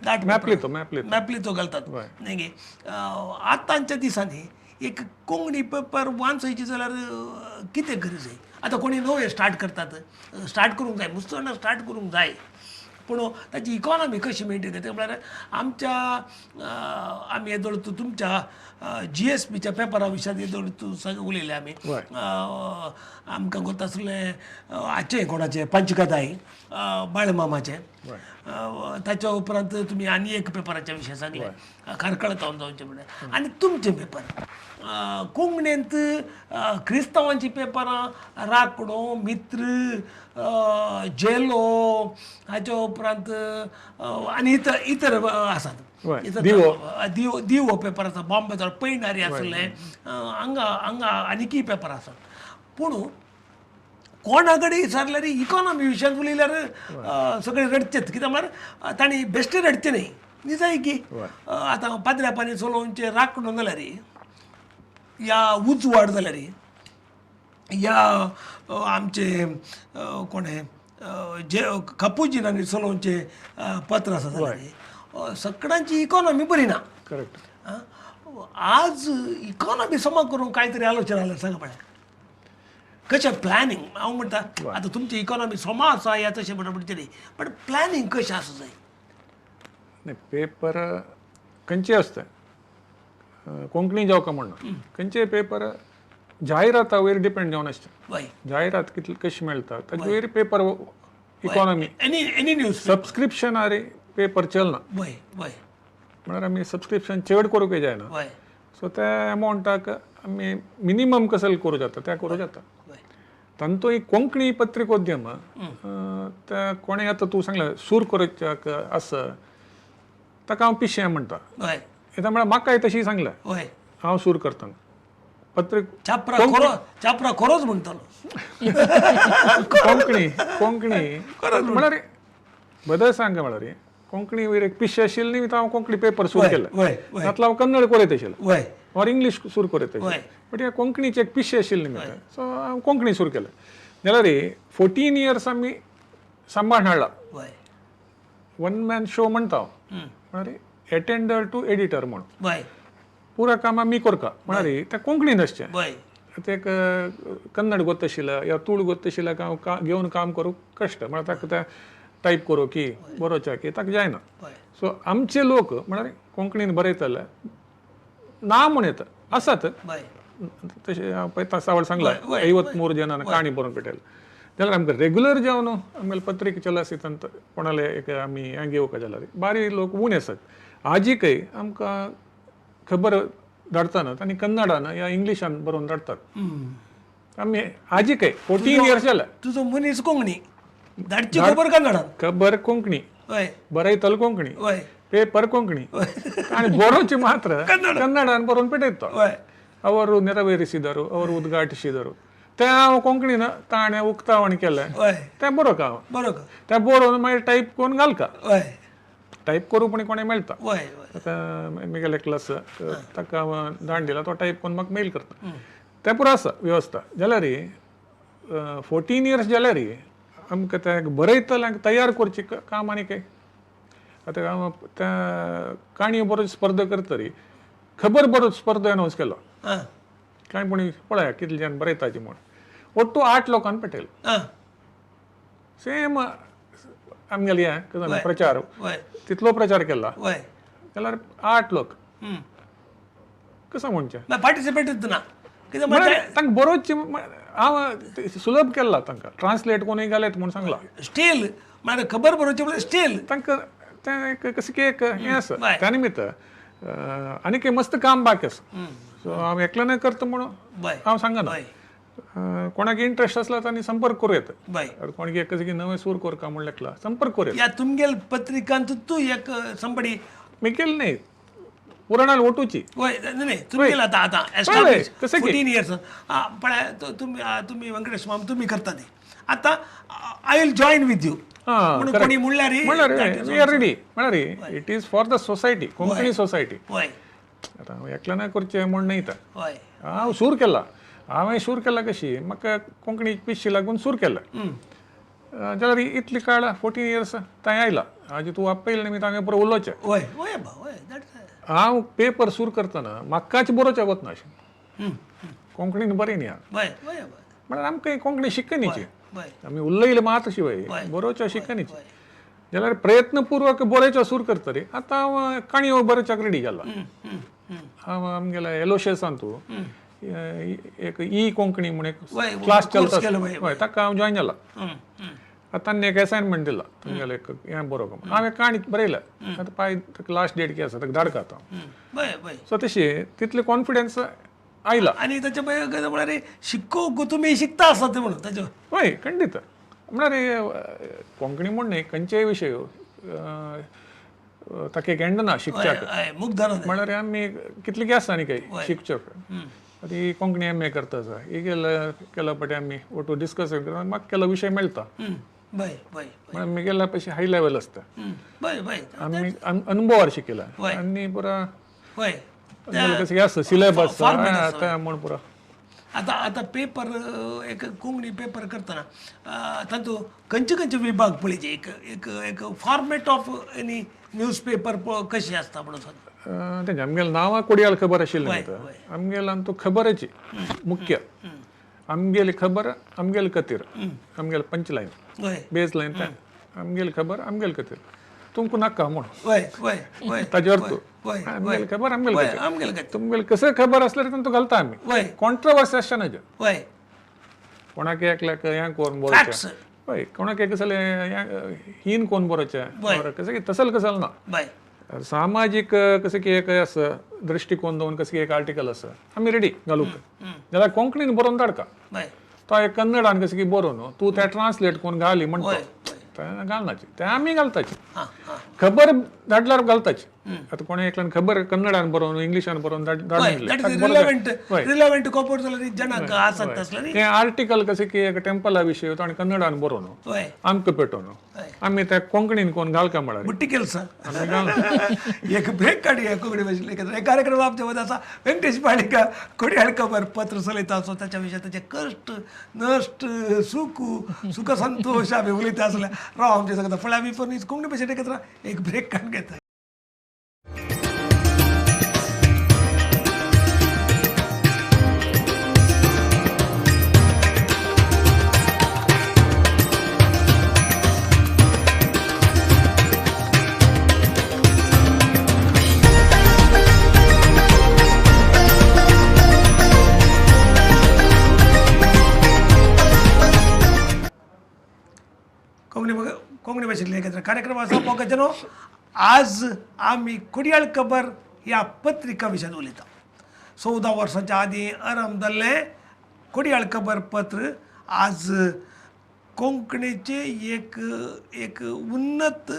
दाट मॅपली मॅपली तो घालतात न्ही गी? आतांच्या दिसांनी एक कोंकणी पेपर वाचयची जाल्यार कितें गरज आहे? आतां कोणी नवे स्टार्ट करतात, स्टार्ट करूंक जाय, मुस्तण स्टार्ट करूंक जाय, पूण ताची इकॉनॉमी कशी मेंटेन करता म्हळ्यार आमच्या आमी येदोळ तुमच्या जी एस पीच्या पेपरा विशयान येदोळ तूं सगळें उलयलें आमी. आमकां गोत आसलें हाचें कोणाचें पंचकथाय बाळमामाचें, ताच्या उपरांत तुमी आनी एक पेपराच्या विशय सांगलें कार्कळ तावन जावचें म्हणल्यार. आनी तुमचें पेपर कोंकणींत क्रिस्तांवांची पेपरां राकडो, मित्र, जेलो, हाच्या उपरांत आनी इतर इतर आसात. दिवो दिवो पेपर आसा, बॉम्बे पैणारी आसले, हांगा हांगा आनीकय पेपर आसात. पूण कोणा कडेन विचारल्यार इकॉनॉमी विशयांत उलयल्यार सगळे रडचेत. कित्याक म्हळ्यार तांणी बेश्टे रडचें न्ही निजाय की आतां पाद्र्या पानी चलोवचें राखणो जाल्यार या उजवाड जाल्यार या आमचे कोण जे कपुजिनांनी चलोवचें पत्र आसा जाल्यार सगळ्यांची इकॉनॉमी बरी ना. करेक्ट. आज इकॉनॉमी समा करूंक कांय तरी आलोचना जाल्यार सांगा पळय कशें प्लॅनिंग. हांव म्हणटा आतां तुमची इकॉनॉमी समा आसा या तशें म्हणटा म्हणचे न्ही, बट प्लॅनिंग कशें आसूं जाय? न्ही पेपर खंयची आसता कोंकणी जावं का म्हणना, खंयचेय पेपर जाहिराता वयर डिपेंड जावन आसता. जाहिरात कितली कशी मेळटा ताजे वयर paper economy. Any news सबस्क्रिप्शनार paper चलना. म्हळ्यार आमी सबस्क्रिप्शन चड करूंक जायना. सो त्या अमावंटाक आमी मिनिमम कसल करूं जाता त्या करूं जाता. तांतू एक कोंकणी पत्रिकोद्यम त्या कोणें आतां तूं सांगलें सूर करूच्याक आसा ताका हांव पिशें म्हणटा. येता म्हळ्यार म्हाकाय तशी सांगलें हांव सूर करतना पत्रिक चापरा खरोच म्हणटलो. कोंकणी कोंकणी म्हळ्यार बदल सांग म्हळ्यार कोंकणी वयर एक पिशें आशिल्लें न्ही, हांव कोंकणी पेपर सूर केलें. तातूंत हांव कन्नड कोरयत आशिल्लें ऑर इंग्लीश सूर कोरयत आशिल्लें, बट ह्या कोंकणीचें एक पिशें आशिल्लें न्ही, सो हांव कोंकणी सूर केलें. जाल्यार 14 इयर्स आमी सांबाळ हाडला. वन मॅन शो म्हणटा हांव, म्हळ्यार एटेंडर टू एडिटर म्हणून पुरा काम आमी करता. म्हळ्यार तें कोंकणीन आसचें, तें एक कन्नड गोत्तशिल्लें या तुळ गोत्तशिल्लें हांव घेवन काम करूंक कश्ट, म्हळ्यार ताका तें टायप करूं की बरोवच्या की ताका जायना. सो आमचे लोक म्हळ्यार कोंकणीन बरयतले ना म्हूण येता आसात तशें हांव पळयता सावळ सांगला 53 जणांना काणी बरोवन पेटयला. जाल्यार आमकां रेगुलर जावन आमगेले पत्रिका चल आसता कोणाले एक आमी हें घेवंक जाल्यार बारी लोक उणे आसात. आजीकय आमकां खबर धाडटाना आनी कन्नडान या इंग्लिशान बरोवन धाडटात. आमी आजीकय 14 इयर्स जाल्या. तुजो मनीस कोंकणी धाडची खबर कन्नडान, खबर कोंकणी, बरयतलो कोंकणी, पेपर कोंकणी, आनी बरोवची मात्र कन्नडान बरोवन पेटयता. ಅವರು ನೆರವೇರಿಸಿದರು, ಅವರು ಉದ್ಘಾಟಿಸಿದರು. ते हांव कोंकणीन ताणें उक्तावण केलें तें बरोवंक हांव तें बरोवन मागीर टायप करून घालता. टायप करूं पण कोणें मेळटा. आतां मिगेले क्लास ताका हांव धाड दिला, तो टायप करून म्हाका मेल करता. तें पुरो आसा वेवस्था. जाल्यार 14 इयर्स जाल्यार आमकां तें बरयतल्यांक तयार करची काम आनी काय. आतां हांव त्या काणयो बरोवची स्पर्धा करतरी खबर बरोवची स्पर्धा अनावन्स केलो. कांय पूण पळया कितले जाण बरयताची म्हूण. ಒಟ್ಟು 8 लोकांक पेटयलो. सेम आमगेले हें प्रचार तितलो प्रचार केला जाल्यार 8 लोक कसो म्हणचें पार्टिसिपेट ना तांकां बरोवची हांव सुलभ केला तांकां ट्रान्सलेट कोणूय घालेत म्हूण सांगलां. स्टील म्हळ्यार खबर बरोवची म्हळ्यार स्टील तांकां तें एक कशें की एक हें आसा त्या निमित्त आनी एक मस्त काम बाकी आसा. सो हांव एकल्यानय करता म्हणून हांव सांगना. कोणाक इंट्रस्ट आसला तांणी संपर्क करूं येता. कोणाक एक कशें की नवें सूर करका म्हूण लेखला संपर्क करूं येता. ह्या तुमगेल पत्रिकांत तूं एक संबडी मिगेल न्ही पुराणाल ओटूची न्ही तुमगेल आतां आतां एस्टाब्लिश 14 इयर्स पळय तुमी तुमी वेंकटेश माम तुमी करता ती आतां I will join with you म्हणून कोणी म्हणल्यार we are ready. म्हळ्यार it is for the society, Konkani society. आतां हांव एकल्यान करचें म्हूण न्ही आतां हांव सूर केला. हांवें सूर केला कशी म्हाका कोंकणी पिशी लागून सूर केला. जाल्यार इतली काळ 14 इयर्स थंय आयला. आजी तूं आपयलें निमित्त हांवें बरो उलोवचें. हांव पेपर सूर करतना म्हाकाच बरोवचें वतना अशें कोंकणीन बरें न्ही हांव. म्हळ्यार आमकां कोंकणी शिकनीची आमी उलयले मात शिवाय बरोवच्या शिकनीची. जाल्यार प्रयत्नपूर्वक बरोवच्या सूर करतरी आतां हांव काणयो बरोवच्याक रेडी जाला. हांव आमगेल्या एलोशियसान तूं एक ई कोंकणी म्हूण एक क्लास चलता हय ताका हांव जॉयन जाला. आतां तांणी एक असायनमेंट दिला तुमगेलें एक हें बरोवंक. हांवें काणी बरयल्या आतां पाय ताका लास्ट डेट कितें आसा ताका धाडका आतां. सो तशें तितलें कॉन्फिडन्स आयला. आनी ताचे म्हळ्यार शिकोवंक तुमी शिकता आसा ते म्हणून ताचे हय खंडीत. म्हळ्यार कोंकणी म्हूण न्ही खंयचेय विशय ताका एक एंड ना शिकच्याक. म्हळ्यार आमी कितले आसा आनी काय शिकच्याक. आतां कोंकणी एम ए करता आसा ही केला पटे आमी ओटू डिस्कस करता म्हाका केलो विशय मेळटा. म्हळ्यार मिगेल्या पयशे हाय लेवल आसता. आमी अनुभवार शिकयला आनी पुरा कशें आसता सिलेबस म्हूण पुरो. आतां आतां पेपर एक कोंकणी पेपर करतना तातूंत खंयचे खंयचे विभाग पळयचे एक एक एक format of any news paper कशी आसता म्हणून सांग. तेंचे आमगेले नांवां कोडयाल खबर आशिल्लें. आमगेले आमचो खबराची मुख्य आमगेली खबर आमगेले खातीर आमगेले पंच लायन बेज लायन तें आमगेली खबर आमगेले खातीर तुमकां नाका म्हूण ताजेर तूं आमगेले खबर आमगेले तुमगेले कसं खबर असल्यार तांतू घालता आमी. कॉन्ट्रवर्सी आसचे ना कोणाक एकल्याक हें कोण बरोवचें, हय, कोणाक एक कसलें हीन कोण बरोवचें, कसं की तसल कसल ना. सामाजीक कसं की एक आसा दृश्टिकोन दवरून कसं की एक आर्टिकल आसा आमी रेडी घालूंक, जाल्यार कोंकणीन बरोवन धाडका, तो एक कन्नडान कसं की बरोवन तूं तें ट्रान्सलेट करून घाली म्हणटा तें घालनाचे, तें आमी घालताचे. खबर धाडल्यार घालताचे. आतां कोणें एकल्यान खबर कन्नडान बरोवन इंग्लिशान बरोवन धाडलें तें आर्टिकल कशें की एक टेंपला विशय आनी कन्नडान बरोवन आमकां पेटोवन आमी ते कोंकणीन कोण घालका म्हळ्यार बुट्टी केलसा. एक ब्रेक काडया कोंकणी भाशेन हे कार्यक्रम आमच्या मदीं आसा वेंकटेश बाळिगा कोडयाळ खबर पत्र चलयता आसो ताच्या विशय ताचे कश्ट नश्ट सुख सुख संतोश आमी उलयता आसले. राव आमचे सांगता फुडें आमी पण कोंकणी भाशेन एकत्र एक ब्रेक काडून घेता. कोंकणी भाशेंतले एकत्र कार्यक्रम आसा मोगाच्यानो. आज आमी कोडयाळ खबर ह्या पत्रिका विशयान उलयता. 14 वर्सांच्या आदीं आरंभ जाल्लें कोडयाळ खबर पत्र आज कोंकणीचे एक एक उन्नत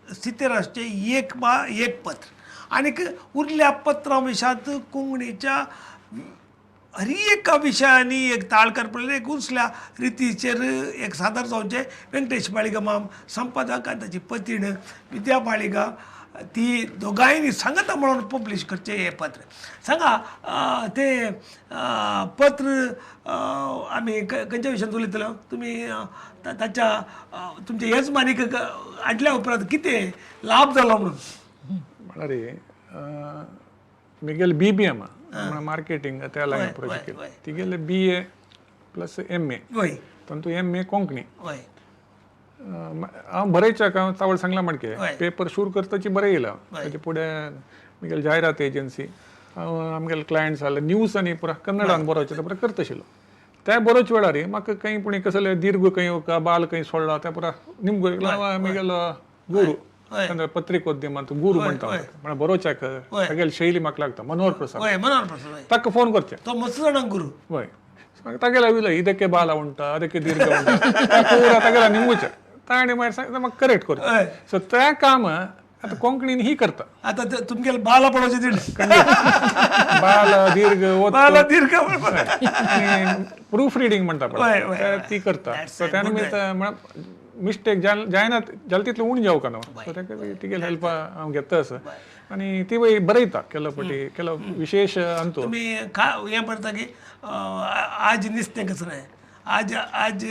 स्थितीर आसचें एक एक पत्र आनीक उरल्या पत्रां विशयांत कोंकणीच्या हर एका विशयांनी एक ताळकर पडलें एक उंचल्या रितीचेर एक सादर जावचें वेंकटेश बाळिगा माम संपादक आनी ताची पतीण विद्या बाळिगा ती दोगांयनी सांगता म्हणून पब्लीश करचें हें पत्र. सांगा तें पत्र आमी खंयच्या विशयांत उलयतले तुमी ताच्या तुमच्या येजमानीक हाडल्या उपरांत कितें लाभ जालो म्हणून? म्हळ्यार मिगेल बी बी एम मार्केटिंग त्या लायन प्रोजेक्ट केलं तिगेले BA plus MA, तांतू MA Konkani. हांव बरयच्याक हांव तावळ सांगला माडके पेपर शूर करताची बरें येयला. ताचे फुडें मिगेल जायरात एजन्सी हांव आमगेले क्लायंट्स आसले न्यूज आनी पुरा कन्नडान बरोवचें तें पुरा करताशिल्लो. त्या बरोवच्या वेळार म्हाका खंय पूण कसले दीर्घ खंय बाल खंय सोडला तें पुरा निमगो मिगेलो गुरू पत्रिकोद्यमांत गुरू म्हणटा म्हळ्यार बरोवच्याक तागेली शैली म्हाका लागता मनोहर प्रसाद, ताका फोन करचें तो मस्त जाणां गुरू. हय, तागेला विलय ಇದಕ್ಕೆ ಬಾಲ ಉಂಟಾ ಅದಕ್ಕೆ ದೀರ್ಘ ಉಂಟಾ ಪೂರ तागेला निमगुचें ताणें मागीर सांगता म्हाका करेक्ट करता. सो तें काम आतां कोंकणीन ही करता. आतां तुमगेले बाला पळोवचें दिड बाल दीर्घ बाल दीर्घ प्रूफ रिडींग म्हणटा पळय ती करता. सो त्या निमित्त म्हळ्यार मिस्टेक जायना जालें तितलें उणें जावंक ना. सो ताका तिगेले हेल्प हांव घेता आसा आनी ती वय बरयता केलो पटी केलो विशेश अंतू तुमी हें बरयता की आज निस्तें कसलें आज आज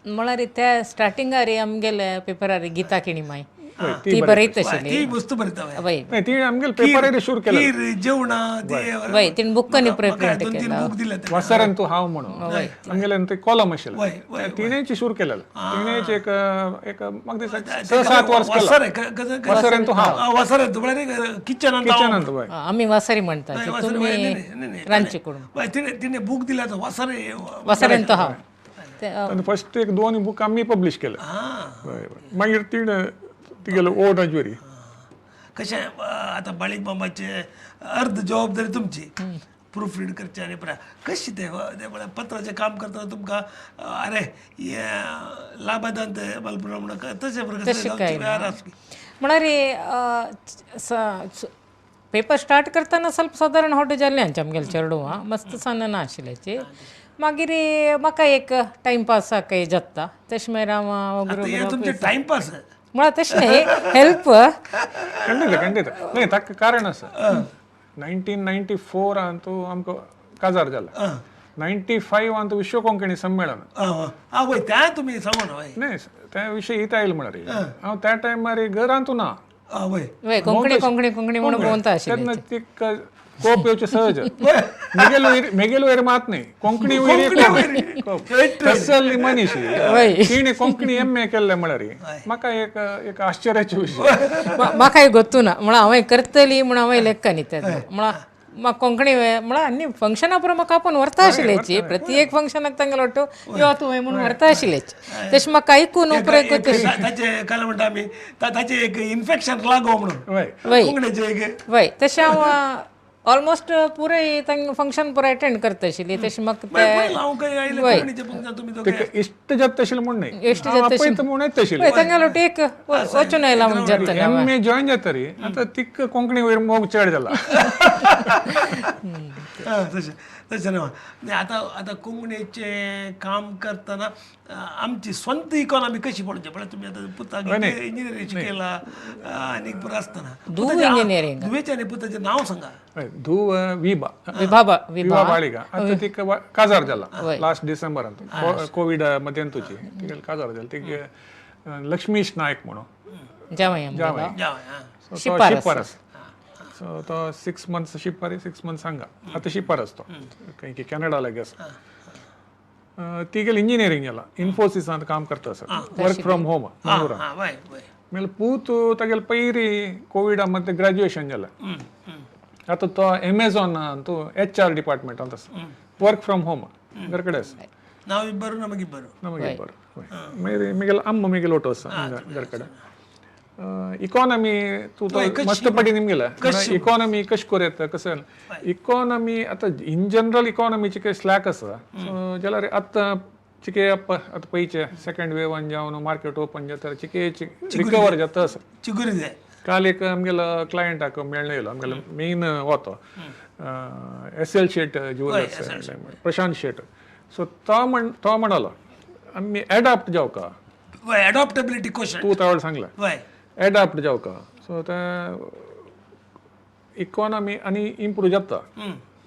म्हळ्यार त्या स्टार्टिंगार आमगेले पेपरार गीता किणीमाय ती बरयत आशिल्ली, ती वस्तू बरयता. वय ती आमगेले पेपरार सुरू केले जेवणां वय तिणें बुकांनी प्रिंट केला वसरंतू हांव म्हणून आमगेले ते कॉलम आशिल्लें तिणेंच सुरू केलेलें. तिणेंच एक एक म्हाका दिसता 6-7 वर्स केलां. वसरंतू हांव वसरंतू म्हळ्यार किचनांत किचनांत वय आमी वासरी म्हणटा तुमी रांदचे करून तिणें बूक दिला तो वसरे वसरंतू हांव. फर्स्ट एक 2 बूक आमी पब्लीश केले. मागीर तिणें तिगेलो ओड अजवेरी कशें आतां बाळीक मामाचे अर्द जबाबदारी तुमची प्रूफ रीड करचे आनी कशें तें म्हळ्यार पत्राचें काम करतना तुमकां अरे हें लाभादांत मलपुरा म्हणून तशें तशें काय म्हळ्यार पेपर स्टार्ट करतना ಸ್ವಲ್ಪ सादारण होट जाल्लें आमचें आमगेलें चेडूं मस्त सन्न ना आशिल्ल्याची. मागीर म्हाका एक टायमपासाक जाता तशें मागीर हांव टायमपास म्हळ्यार तशें न्ही हेल्प खंडीत खंडीत न्ही ताका कारण आसा. 1994 अंतू आमकां काजार जाला, 95 अंतू विश्व कोंकणी संमेलन वय त्या तुमी सांगून न्ही त्या विशय इथं आयलो म्हळ्यार हांव त्या टायमार घरांतू ना वय वय कोंकणी कोंकणी कोंकणी म्हणून भोंवता आशिल्ले. तेन्ना तिका कोप येवचे सहज. मेगेल वयर मात न्ही, कोंकणी वयर तसली मनीस तिणे कोंकणी एम ए केल्ले म्हळ्यार म्हाका एक एक आश्चर्याचे विशय. म्हाकाय गोत्तू ना म्हळ्यार हांवें करतली म्हूण हांवें लेखा न्ही तेन्ना. म्हळ्यार म्हाका कोंकणी म्हळ्यार आनी फंक्शना पुरो म्हाका आपोवन व्हरता आशिल्लेची, प्रति एक फंक्शनाक तांगेलो वाटो यो तूं म्हणून व्हरता आशिल्लेची. तशें म्हाका आयकून उपरांत ताचे काय म्हणटा आमी ताचें एक इन्फेक्शन लागो म्हणून कोंकणीचें एक. वय तशें हांव ऑलमोस्ट पुराय तांकां फंक्शन पुराय अटेंड करता आशिल्ली. तशें म्हाका इश्ट जाता आशिल्लें म्हूण न्ही, इश्ट जाता म्हूण येता आशिल्लें. तांगेलो एक वचून आयला म्हूण जाता. एम ए जॉयन जाता रे आतां तिका कोंकणी वयर मोग चड जाला. तशें तशें न्हय. आतां आतां कोंकणीचें काम करतना आमची स्वंत इकॉनॉमी कशी पळोवची म्हळ्यार तुमी आतां पुताक इंजिनियरींग शिकयला आनी पुरो आसतना इंजिनियरींग धुवेचें आनी पुताचें नांव सांगा. धूव विभा विभा विभा बाळिगा आतां तिका काजार जाला लास्ट डिसेंबरांत कोवीड मध्यान तुजी तिका काजार जाला. तिका लक्ष्मीश नायक म्हणून जावय जावय शिपार आसा. सो तो 6 मंथ्स शिपारी 6 मंथ्स हांगा आतां शिपार आसा तो खंय की कॅनडा लागीं आसा. ती गेली इंजिनियरींग जाला, इन्फोसिसांत काम करता आसा, वर्क फ्रॉम होम मंगळूरान. मागीर पूत तागेले पयरी कोविडा मध्ये ग्रॅज्युएशन जाला. आतां तो एमेझॉन तो एच आर डिपार्टमेंटांत आसा, वर्क फ्रॉम होम घर कडेन आसा. नाविब्बरू नमगिब्बरू नमगिब्बरू. मागीर मिगेल अम्म मिगेल ओटो आसा घर कडेन. इकॉनॉमी तूं मस्त पटी निमगेला इकॉनॉमी कशी करूं येता कसं इकॉनॉमी आतां इन जनरल इकॉनॉमीची काही स्लॅक आसा. सो जाल्यार आतां चिके आतां पयचे सेकंड वेवान जावन मार्केट ओपन जाता चिके रिकवर जाता आसा. चिगुरी जाय. काल एक आमगेलो क्लायंटाक मेळ्ळो येयलो आमगेलो मेन हो S L Shet jewellers Prashant Shet. So तो तो म्हणालो आमी एडाप्ट जावका. एडॉप्टेबिलिटी क्वेश्चन तूं तावळ सांगला एडाप्ट जावका. सो ते इकॉनॉमी आनी इम्प्रूव जाता.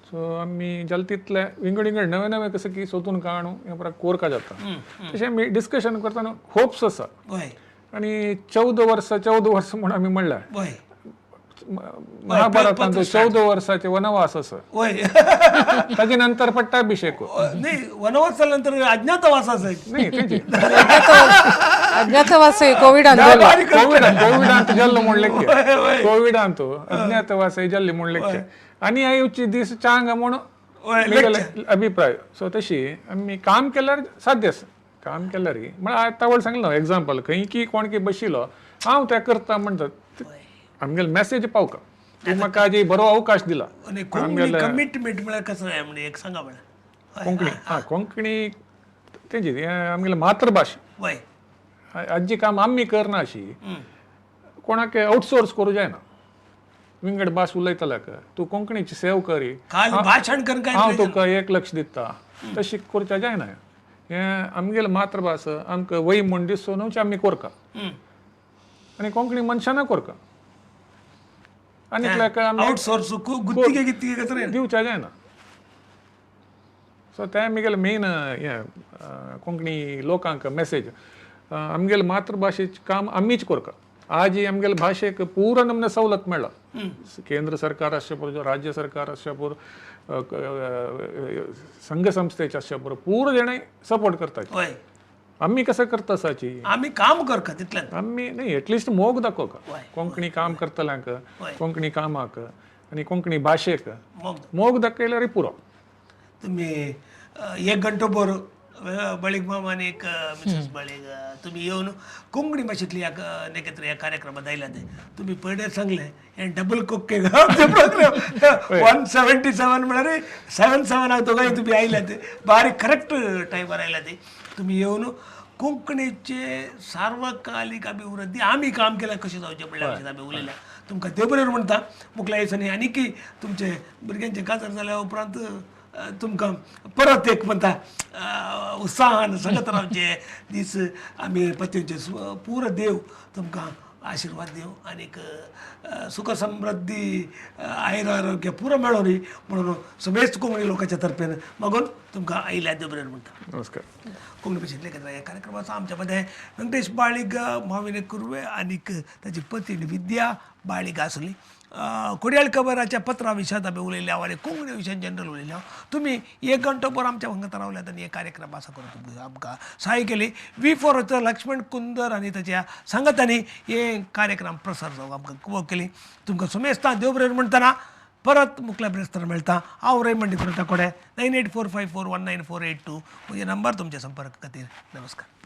सो आमी जाले तितले विंगड विंगड नवे नवे कसं की सोदून काडून हें परत कोरका जाता. तशें आमी डिस्कशन करतना होप्स आसा. आनी 14 वर्सां 14 वर्सां म्हूण आमी म्हणलां महाभारतांत 14 वर्साचे वनवास आसा, ताजे नंतर पट्टाभिषेक. न्ही वनवास जाल्या नंतर अज्ञातवास आसा. न्ही तेजी अज्ञातवास कोविडान कोविडांत जाल्लो म्हूण लेखचे, कोविडांत अज्ञातवास जाल्ले म्हूण लेखचे आनी आयची दीस चांग म्हूण अभिप्राय. सो तशी आमी काम केल्यार साध्य आसा. काम केल्यार म्हळ्यार आतां सांगलो एग्जाम्पल खंय की कोण की बशिल्लो हांव तें करता म्हणटा आमगेले मॅसेज पावका तूं म्हाका जी बरो अवकाश दिला. कमिटमेंट म्हळ्यार कसं म्हणजे एक सांगा म्हळ्यार कोंकणी. हां कोंकणी तेजी आमगेली मातृभाशा. आजी काम आमी करना अशी कोणाक आउटसोर्स करूं जायना. विंगड भास उलयतल्याक तूं कोंकणीची सेव करी भाशण कर हांव तुका 1 लक्ष दिता तशी करच्या जायना. हें आमगेली मातृभास आमकां वय म्हूण दिसून न्हू आमी कोरका आनी कोंकणी मनशां कोरका आनी आउटसोर्स गुत्तिगे गित्तिगे दिवच्या जायना. सो तें आमगेलें मेन हें कोंकणी लोकांक मॅसेज आमगेले मातृभाशेचें काम आमीच कोरका. आज आमगेले भाशेक पूरा नमने सवलत मेळ्ळा. केंद्र सरकार आसचें पुरो, राज्य सरकार आसचें पुरो, संघ संस्थेचे आसचें पुरो, पूरा जाणां सपोर्ट करता. आमी कसं करता आसाची आमी काम करका तितल्यान आमी न्ही एटलिस्ट मोग दाखोवका कोंकणी काम करतल्यांक, कोंकणी कामाक आनी कोंकणी भाशेक मोग दाखयल्यार पुरो. तुमी एक घंटो भर बळीग मामा आनी एक मिसेस बळीग तुमी येवन कोंकणी भाशेंतली ह्या नेकेत्र ह्या कार्यक्रमात आयल्या ते तुमी पयले सांगलें हें डबल कोक्के प्रोग्राम 177 म्हळ्यार 77 दोगांय तुमी आयल्या ते बारीक करेक्ट टायमार आयल्या ते. तुमी येवन कोंकणीचे सार्वकालीक अभिवृद्धी आमी काम केल्यार कशें जावचें म्हणल्यार भशेन आमी उलयल्या. तुमकां देव बरें म्हणटा. मुखल्या दिसांनी आनीकय तुमचे भुरग्यांचे काजार जाल्या उपरांत तुमकां परत एक म्हणटा उत्साहान सगत रावचे दीस आमी पत्योचे. पुरो देव तुमकां आशिर्वाद दिवं आनीक सुख समृद्धी आयुर आरोग्य पुरो मेळो न्ही म्हणून समेस्त कोंकणी लोकांच्या तर्फेन मागून तुमकां आयिल्ल्या देव म्हणटा. नमस्कार. कोंकणी भाशेंतले ह्या कार्यक्रमाचो आमच्या मदें व्यंकटेश बाळीग, माविन कुर्वे आनीक ताची पतीण विद्या बाळीग आसली. कोडयाळ खबराच्या पत्रा विशयात आमी उलयल्या आनी कोंकणी विशयान जनरल उलयल्या. तुमी एक घंटो भर आमच्या वांगडा रावल्यात आनी हे कार्यक्रम आसा करून तुमकां आमकां सहाय केली. वी फॉर लक्ष्मण कुंदर आनी ताच्या सांगातांनी हे कार्यक्रम प्रसार जावंक आमकां कुबो केली. तुमकां सुमेस्ता देव बरें म्हणटना परत मुखल्या ब्रेस्तार मेळटा. हांव रेमंड डिक्रोता कोडे 9845419482 म्हजे नंबर तुमच्या संपर्क खातीर. नमस्कार.